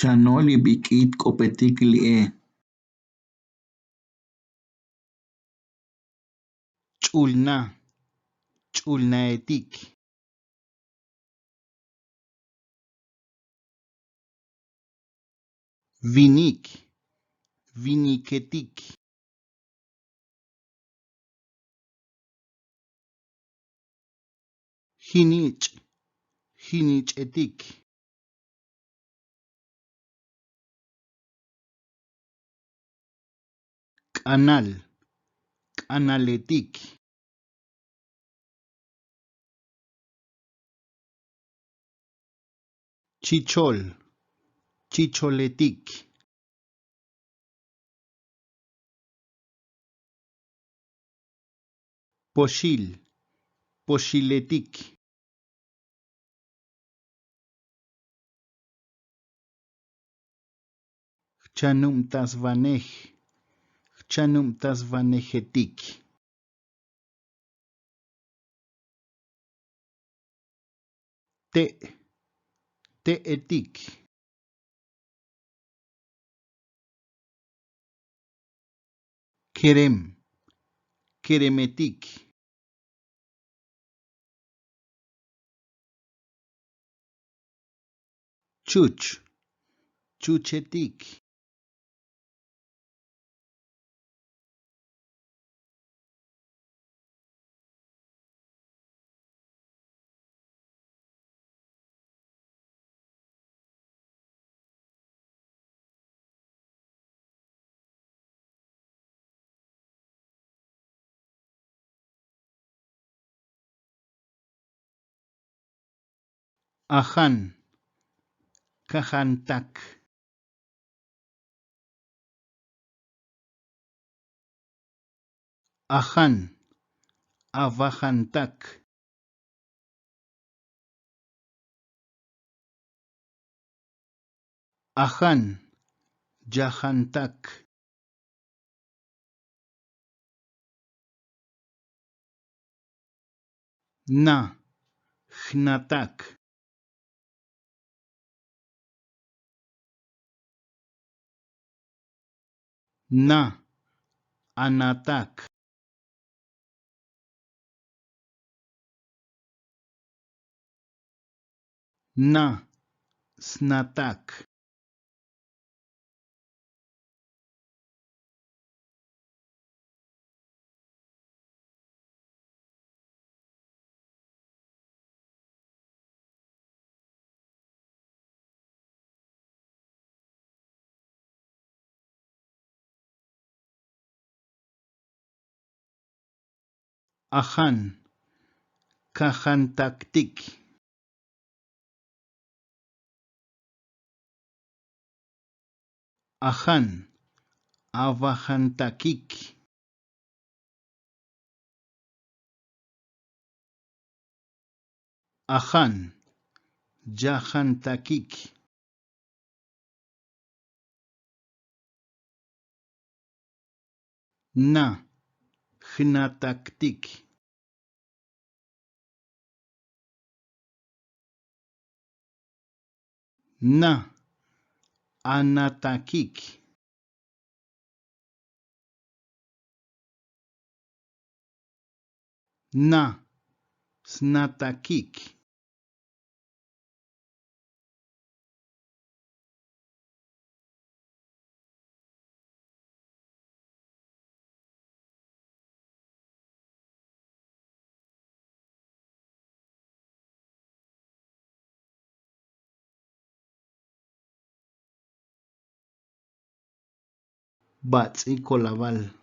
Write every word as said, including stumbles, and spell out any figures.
Chanol li bik'it k'opetik li'e. Ch'ulna. Ch'ulnaetik. Vinik. Viniketik. Jin ich'. Jin ich'etik. K'anal. K'analetik. Chichol. Chicholetik. Poxil. Poxiletik. Jchanubtasvanej. Jchanubtasvanejetik. Te'. Te'etik. Kerem. Keremetik. Chuch. Chuchetik. Ajan. Kajantak. Ajan. Avajantak. Ajan. Yajantak. Na. Jnatak. Na. Anatak. Na. Snatak. Ajan. Kajantaktik. Ajan. Avajantakik. Ajan. Yajantakik. Na. Jnataktik. Na. Anatakik. Na. Snatakik. Bats'i kolaval.